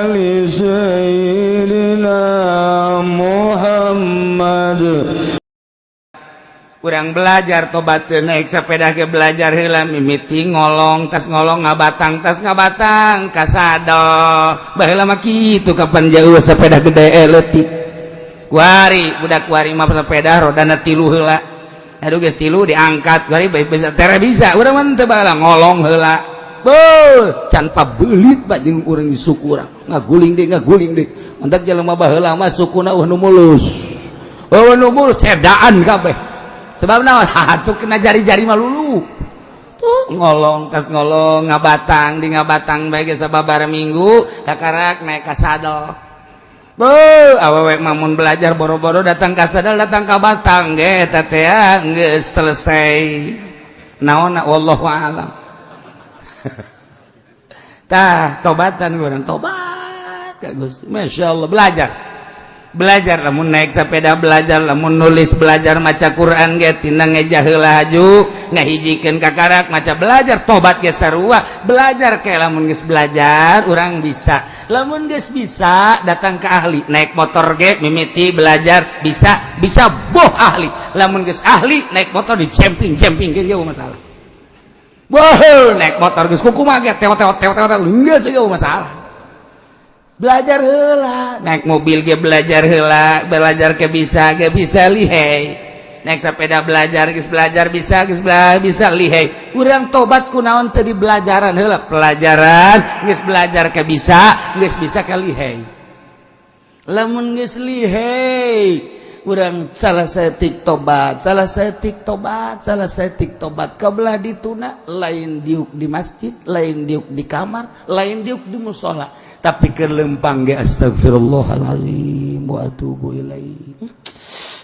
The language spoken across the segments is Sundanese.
آل سيدنا محمد. Kurang belajar tobat, naik sepeda ke belajar heula, mimiti ngolong, tas ngolong ngabatang, tas ngabatang kasadol. Baheula mah kitu. Kapan jauh sepeda gede, leutik. Kuari budak kuari mah sepeda rodana tilu heula. Aduh, geus tilu diangkat kuari bae bisa tere bisa. Urang mah teu, baheula ngolong heula. Beuh, can pabelit pak jeung urang di suku urang. Ngaguling deui, ngaguling deui. Mantak jelema baheula mah sukuna euweuh nu mulus. Euweuh nu mulus, cedaan kabeh. Sebab naon? Tuh kena jari-jari mah lulu tuh. Ngolong, tas ngolong ngabatang, di ngabatang bae geus sababaraha minggu kakarak naik ka sadel. Beuh, awewe mah mun belajar boro-boro datang ka sadel, datang ka batang ge eta teh geus selesai. Naon, wallahu alam. Tah, tobatan urang, tobat ka Gusti. Masya Allah, belajar, belajar lamun naik sepeda belajar, lamun nulis belajar, maca Quran ge tina ngeja heula haju ngahijikeun kakarak maca belajar. Tobat ge sarua belajar. Kayak lamun geus belajar urang bisa, lamun geus bisa datang ke ahli. Naik motor ge mimiti belajar, bisa bisa boh ahli. Lamun geus ahli naik motor di camping camping ge masalah. Boh, naik motor geus kukumaha ge teo teo teo teo geus ge masalah. Belajar heula. Naik mobil ge belajar heula, belajar ke bisa ge bisa lihai. Naik sepeda belajar, geus belajar bisa, geus belajar bisa lihai. Urang tobat kunaon teu di belajaran heula? Pelajaran geus belajar ke bisa, geus bisa ke lihai. Lamun geus lihai urang salah saeutik tobat, salah saeutik tobat, salah saeutik tobat kabelah dituna. Lain diuk di masjid, lain diuk di kamar, lain diuk di musola, tapi keur lempang ge astagfirullahalazim wa atubu ilaih,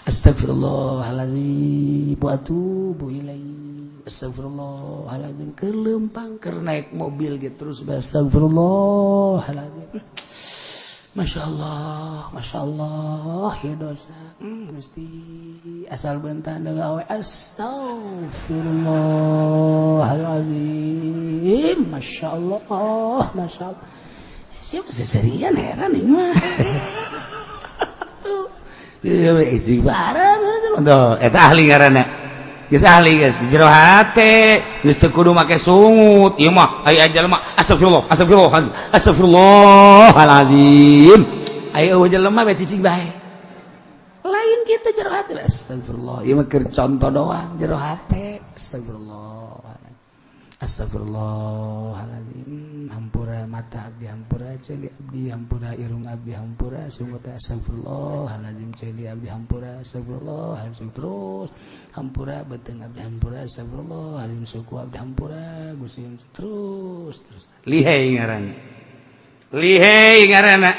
astagfirullahalazim wa atubu ilaih, astagfirullahalazim. Keur lempang, keur naik mobil gitu terus astagfirullahalazim. Masya Allah, Masya Allah, ya dosa. Gusti, asal bentar gawe astagfirullahaladzim. Masya Allah, Masya Allah. Siapa seserian heran ini mah. Tuh. Istighfar. Tuh, eta ahli ngaranna. Geus ahli geus di jero hate, geus teu kudu make sungut. Ieu mah aya jelema astagfirullah, astagfirullah, astagfirullahalazim. Aya euweuh jelema bae cicing bae. Lain kitu jero hate astagfirullah. Ieu mah keur contoh doang jero hate astagfirullah. Astagfirullahaladzim, hampura mata abdi, hampura ceuli abdi, hampura irung abdi, hampura sungut, astagfirullahaladzim, ceuli abdi hampura, astagfirullahaladzim, terus hampura beuteung abdi, hampura, astagfirullahaladzim, suku abdi hampura Gusti, terus terus. Lihai ngaranna, lihai ngaranna.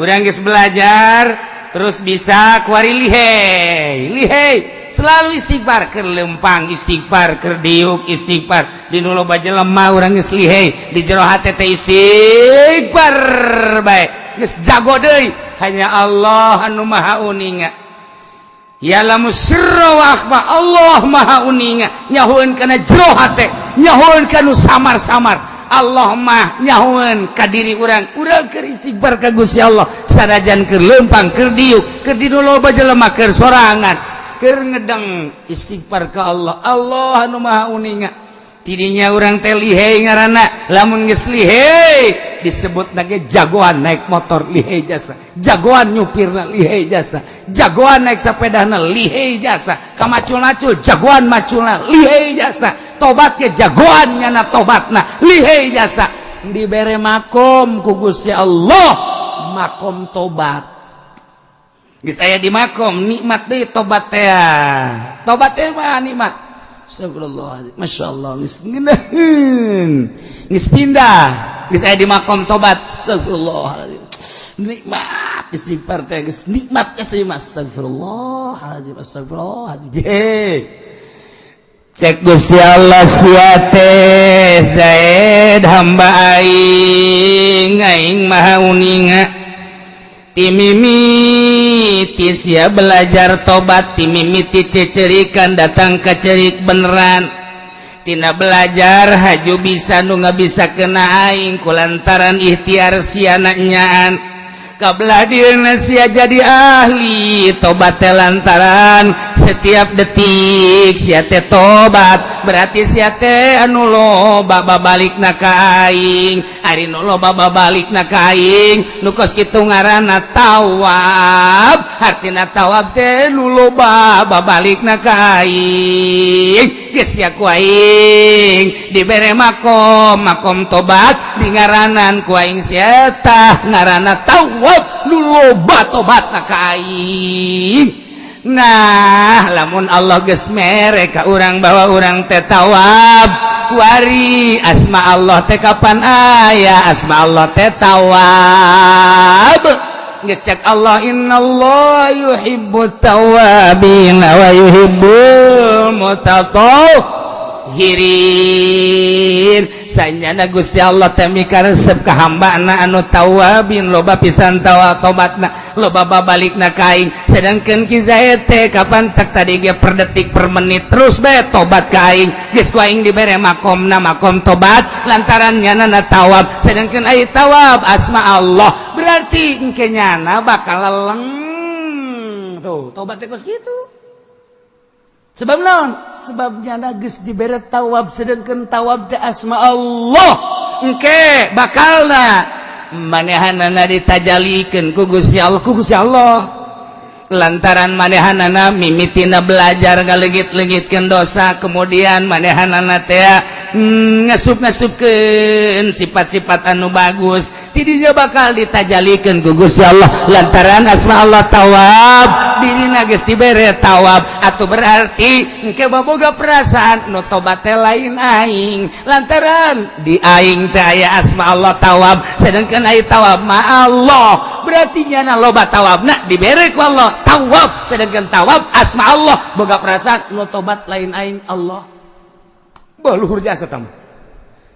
Urang geus belajar terus bisa kuari lihai, lihai selalu istighfar. Keur lempang istighfar, keur diuk istighfar, di nu loba jelema urang geus lihai di jero hate teh istighfar bae, geus jago deui. Hanya Allah anu maha uninga, ya'lamu sirra wa akhfa. Allah maha uninga, nyahoeun kana jero hate, nyahoeun kana samar-samar. Allah mah nyahoeun ka diri urang. Urang keur istighfar ka Gusti Allah sanajan keur lempang, keur diuk, keur di nu loba jelema, keur sorangan, keur ngedeng, istighfar ka Allah. Allah anu maha uninga. Tidinya urang teh lihai ngaranna. Lamun geus lihai disebut nage jagoan naik motor lihai jasa, jagoan nyupirna lihai jasa, jagoan naik sepedana lihai jasa, kamacul-macul jagoan maculna lihai jasa, tobatnya jagoan nyana tobatna lihai jasa. Dibere makom ku Gusti Allah, makom tobat. Geus aya di makom nikmat deui tobat teh. Tobat teh mah nikmat. Astagfirullah, Masya Allah, geus ngeunaheun, geus pindah, geus aya di makom tobat. Astagfirullahaladzim, nikmat istighfar teh geus nikmat geus. Astagfirullahaladzim, astagfirullahaladzim. Cek Gusti Allah, sia teh Zaid hamba aing, aing maha uninga. Timimiti sia belajar tobat, timimiti cecerikan datang ke cerik beneran. Tina belajar haju bisa nu nggak bisa kena aing kulantaran ikhtiar sia nyaan kabelah dina sia jadi ahli tobat teh. Lantaran setiap detik sia teh tobat, berarti sia teh anu loba babalik na ka aing. Ari nu loba babalik na ka aing, nu kos kitu ngaranna tawab. Hartina tawab teh nu loba babalik na ka aing. Geus sia ku aing dibere makom, makom tobat, di ngaranan ku aing sia tah ngaranna tawab, nu loba tobat na ka aing. Nah, lamun Allah geus mere ka urang bahwa urang teh tawab, kuari asma Allah teh kapan aya? Asma Allah teh tawab. Geus cek Allah, innallaha yuhibbut tawabin wa yuhibbul mutatahhirin. Sanyana Gusti Allah teh mikaresep ka hambana anu tawabin, loba pisan tawa tobatna, loba babalikna ka aing. Sedangkan Ki Zaid teh kapan cek tadi ge per detik, per menit terus bae tobat ka aing. Geus ku aing dibere makomna makom tobat lantaran nyana tawab. Sedangkan ai tawab asma Allah, berarti engke nyana bakal leleng tuh tobat teh kos kitu. Sebab naon? Sebab nyana geus dibere tawab, sedangkan tawab teh asma Allah. Engke bakalna manehanana ditajalikeun ku Gusti Allah, ku Gusti Allah lantaran manehanana mimitina belajar ngalegit-legitkeun dosa, kemudian manehanana teh ngasup-ngasupkeun sifat-sifat anu bagus, tidinya bakal ditajalikeun ku Gusti Allah lantaran asma Allah tawab. Dirina geus dibere tawab atau berarti engke baboga perasaan nu tobat teh lain aing, lantaran di aing teh aya asma Allah tawab. Sedangkan aya tawab ma Allah, berarti nyana loba tawabna, dibere ku Allah tawab. Sedangkan tawab asma Allah, boga perasaan nu tobat lain aing, Allah. Bah, luhur jasa tah mah,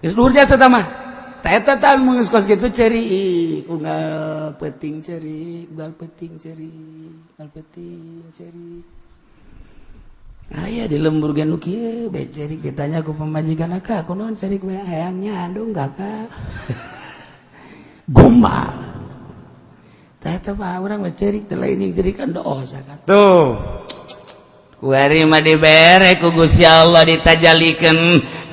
geus luhur jasa tah mah. Ta eta tah mun geus kos kitu ceurik unggal peuting, ceurik unggal peuting, ceurik unggal peuting, ceurik. Aya di lembur ge nu kieu bae ceurik. Ditanya ku pamajikan, "Akak, kunaon ceurik bae?" "Hayangnya andung, Kakak." Gombal. Tah eta mah urang mah ceurik teh lain yang cerikan dosa kan. Tuh. Kuari mah dibere ku Gusti Allah, ditajalikeun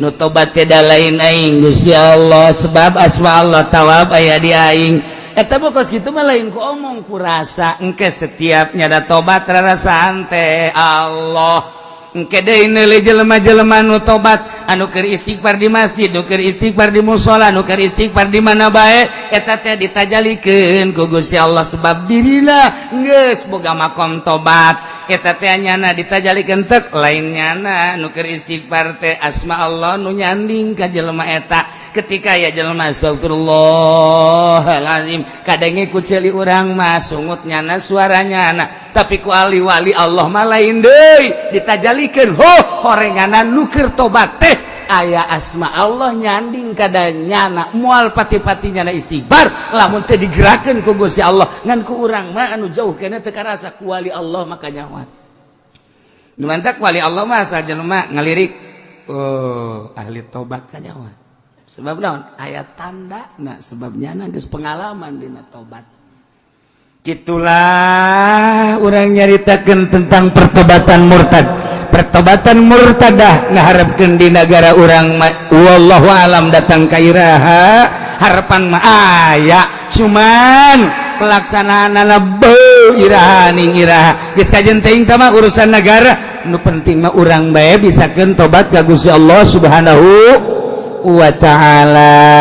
nu tobat teh lain aing, Gusti Allah, sebab asma Allah tawab aya di aing. Eta mah kos kitu mah lain ku omong, ku rasa. Engke setiapnya da tobat rarasaan teh Allah. Engke deui neuleuh jelema-jelema nu tobat, anu keur istighfar di masjid, nu keur istighfar di musala, nu keur istighfar di mana bae, eta teh ditajalikeun ku Gusti Allah sebab dirina geus boga makom tobat. Eta teh nyana ditajalikeun tek lain nyana nu keur istighfar teh, asma Allah nu nyanding ka jelema eta. Ketika ya jelema astagfirullahalazim, kadenge ku ceuli urang mah sungut nyana, suaranya nyana, tapi ku ahli wali Allah mah lain deui, ditajalikeun ho horenganan nu keur tobat teh aya asma Allah nyanding kada nyana. Moal pati-pati nyana istighfar lamun teu digerakkeun ku Gusti Allah. Ngan ku urang mah anu jauh keneh teu karasa, ku wali Allah maka nyawa. Nu mantak wali Allah mah asal jelema ngalirik, oh, ahli tobat, kanyawa. Sebab naon? Aya tanda. Nah, sebabnya geus pengalaman dina tobat. Gitulah urang nyaritakeun tentang pertobatan murtad, pertobatan murtadah. Ngaharapkeun di negara urang, wallahu alam datang ka iraha. Harapan mah aya, cuman pelaksanaan beuh iraha ning iraha. Geus kajen teuing mah urusan negara. Nu penting mah urang bae bisakeun tobat ka Gusti Allah Subhanahu wa ta'ala.